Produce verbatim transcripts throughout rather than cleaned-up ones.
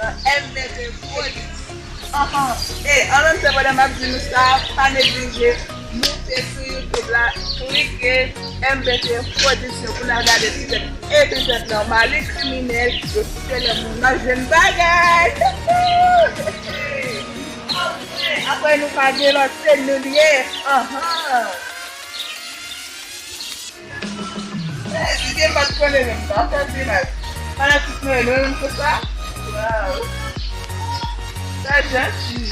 M B T Production. Anhan. E, an menm tan pandan m ap di nou sa, pa neglije moute sou YouTube la, klike M B T Production pou n al gade ti tèt epizòd la. Mali kriminèl, yo kite lè moun nan jwenn bagay. Apre, apre nou pa gen lòt, se nou l ye. Anhan. Eh, si gen pa t konnen menm, pa fè ti mal. Fanatik nou, nou menm konsa. Waw. Sa janti.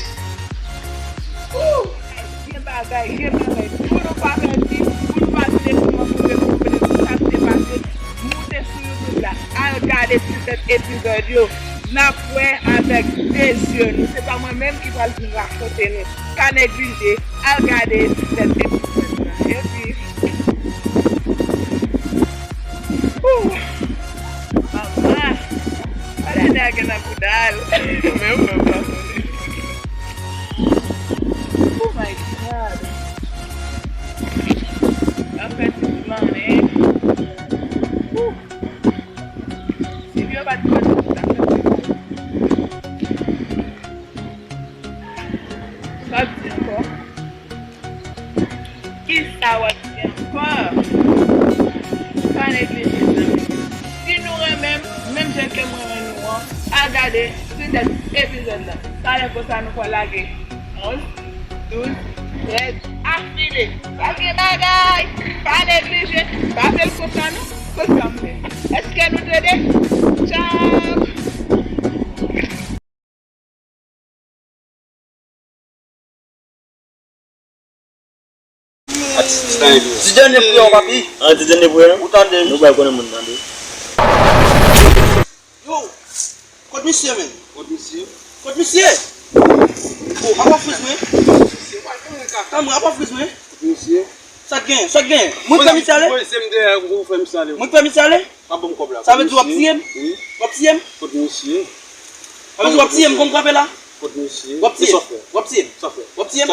Ouh. Gen bagay, gen bagay. Pou nou pa pèdi, pou nou pa vin ekri mwen pou nou konprann sa k te pase. Moute sou YouTube la. Al gade ti tèt epizòd yo. N ap wè avèk de zye nou. Se pa mwen menm ki pral vin rakonte nou. Pa neglije, al gade ti tèt epizòd la. Epi, ouh, manman, pa dènye a gen nan bouda l. Men ou menm pa konnen. Oh my God. Anfèt, ti mannen. Ouh. Si yo pa t konnen sa, sa w ap di ankò? Kisa w ap di ankò? Pa neglije, zanmi. Si nou renmen m, menm jan ke mwen renmen nou an, al gade ti tèt epizòd la. Talè konsa nou pral lage onz, douz, trèz, afile. Pa gen bagay. Pa neglije. Pa fè l konsa non. Konsa m fè. Èske nou tande? Tchao. Ti dènye priyè w, papi. Ah, ti dènye priyè? Ou tande? Nou bay konnen moun tande. Yo, kot misye, men? Kot misye? Kot misye? Oh, apa friz mwen? Tann mwen, apa friz mwen? Kot misye? Sa k gen? Sa k gen? Mwen fè misye ale? Poze m dèyè ou, fè misye ale. Mwen fè misye ale? Pa ban m kòb la. Sa vle di w ap tiye m? Wi. W ap tiye m? Kot misye? Sa vle di w ap tiye m, kòm frape la? Kot misye? W ap tiye m? W ap tiye m? W ap tiye m?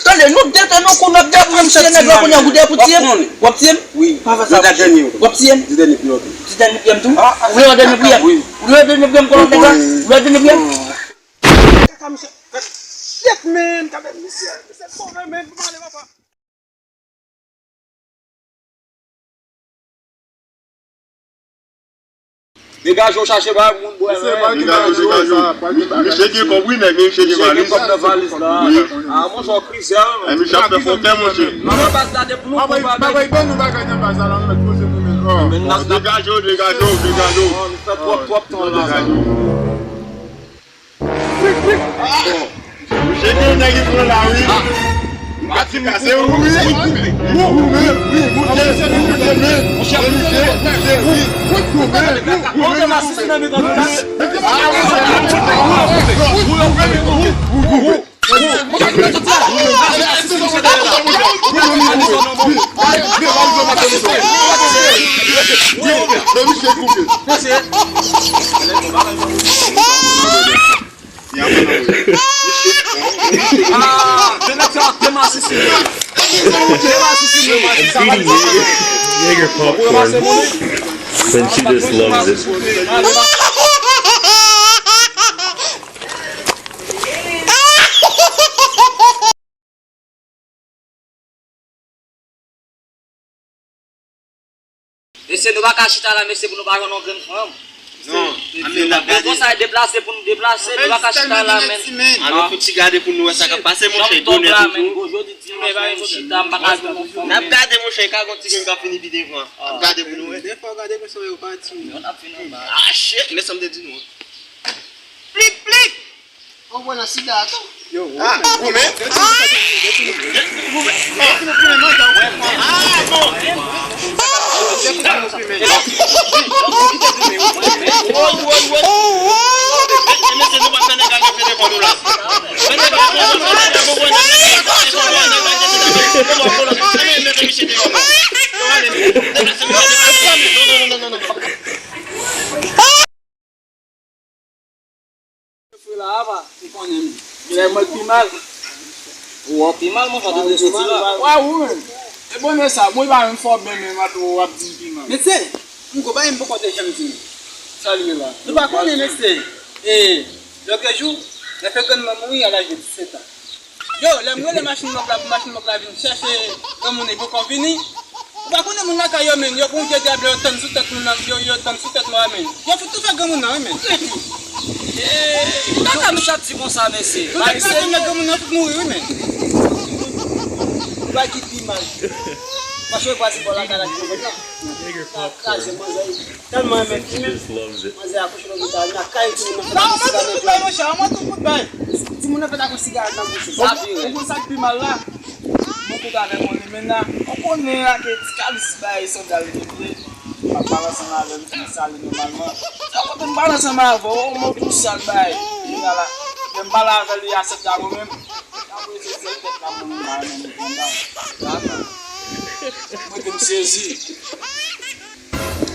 Tande, nou detann nou kou n ap detann misye nèg la kounye a, ou dèyè pou tiye m? W ap tiye m? Wi. Pa fè sa. W ap tiye m? Ti dènye priyè w tou. Ti dènye priyè m tou? Ou vle yon dènye priyè? Wi. Ou vle yon dènye priyè m kòm nèg la? Ou vle yon dènye priyè m? Kaka misye. Shit, man. Gade misye. Misye sove, man. Pou pale, papa. Degaje w chache bay moun bwè, men. Degaje w, degaje w. Misye gen kòb, wi, nèg, men misye gen valiz. Misye gen kòb nan valiz la. Wi. Ah, monchè, w krizè, men. Misye ap fè fòtè, monchè. Manman baz la de pou nou, pou bagay. Pa bay, bay nou bagay nan baz la, nou mèt poze nou, men. Degaje w, degaje w, degaje w. Fè twòp, twòp tan la. Misye gen nèg ki pran la, wi. Pati kase, wi. Wi, wi, wi, wi, monchè, monchè, men. Monchè, monchè, monchè, wi. Wi, wi, wi, wi. Ah, te nèg sa ap demasisi. Demasisi, demasisi. Jaeger popcorn. And she just loves it. Mesye, nou pa ka chita la, mesye, pou nou pa jwenn yon grenn fanm. Non, men n ap gade. Konsa, deplase pou nou deplase, nou pa ka chita la, men. An nou fouti gade pou nou wè sa k ap pase, monchè, bonè toujou. Jodi dimanch, men, m chita, m pa ka jwenn yon fanm. N ap gade, monchè, ka gon ti grenn k ap vini pi devan. N ap gade pou nou wè. Dèfwa w gade konsa, yo pati. Yo n ap vin anba. Ah, shit, men sa m te di nou. Plik, plik! Ou pran nan sida tou. Yo, ah, ou menm? Ah, bon. Frè la, apa? Ou konnen m. Lè mwen pi mal. Ou pi mal, mwen, sa te vle soti la. Wa, ou menm. E bonè sa, mwen pa menm fò byen, men w ap di m pi mal. Mesye, m go bay m poko te janm di m. Sa l ye la? Nou pa konnen, mesye. E, lòt jou, nèg fè grann mwen mouri a laj de disèt an. Yo, lè m rele machin mòk la pou machin mòk la vin chèche granmoun li poko vini. Ou pa konnen moun lakay yo, men, yo pran yon dye dyab, yo tann sou tèt moun nan, yo, yo tann sou tèt mò a, men. Yo fout tou fè granmoun nan, wi, men. Kaka misye ap di konsa, mesye. Tout sa ki nan granmoun nan fout mouri, wi, men. Ou pa ki pi mal. Paske yo pase bò lakay la ki yo la. Kraze manzè. Tèlman renmen fimen. Manzè akouche lopital, nan kay timoun nan fè lakou siga nan bouch. Timoun nan fè lakou siga nan bouch. Ou konn sa k pi mal la? Mwen kote avèk yon limena. Ou konnen la ke ti kalis bay sandal li vle. M ap pale ansanm avè l, m fin sale nòmalman. Sa kote m pale ansanm avè w, mwen tou sal bay. Limena la. Men m pale avè l, li asèt la mwen menm. Apre se sèl tèt la mwen menm la, mwen menm la. Mwen te m sezi.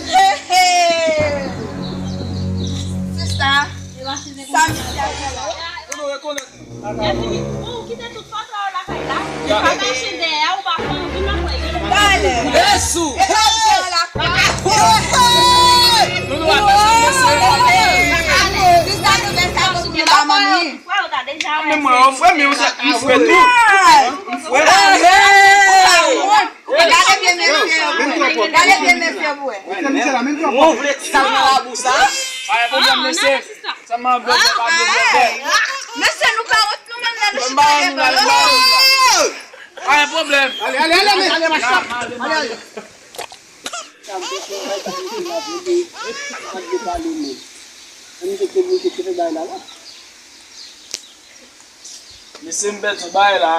Hey, hey. Sista, sa misye ap fè la? Ou nou rekonèt nou. Epi, bon, ou kite tout foto yo lakay la. Ou pa machin dèyè, ou pa pran, vin nan kwen. Talè. Jesús! E sa misye la kwa? Hey, hey. Nou nou atache mesye. Sista nou fè sa pou nou la, manmi. Frè, ou ta deja wè. Men mwen, frè, men ou se yon frè tou. Yon frè. Hey, hey. Gade byen mesye yo pou wè. Gade byen mesye yo pou wè. Mwen vle ti sal nan labou sa. Pa gen pwoblèm, mesye. Sèlman blan, pa blan, blan. Mesye, nou pa wont nou menm lè nou chita devan yo. Pa gen pwoblèm. Ale, ale, ale, ale, ale, ale. Sa m te fè, bay sa m te fè la, pou de, pa de pale, men. Ann te ke mwen te fè bay la, la. Mesye, m pèdi yon bagay la.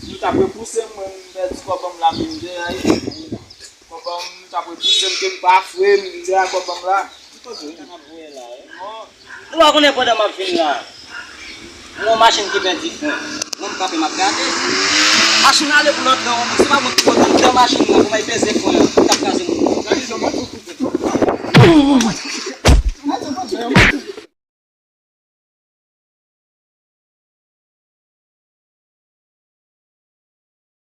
Nou t ap repouse m, mwen, m pèdi kòb an m la, men m dèyè. Kòb an m, nou t ap repouse m, ke m pa fre, m dèyè kòb an m la. Ou pa konnen pandan m ap vin la, yon machin ki pèdi fren. Mwen, m kanpe, m ap gade. Machin ale pou l antre yon moun. Se pa mwen ki kontan anndan machin nan, pou m al peze fren an, pou l t ap kraze moun.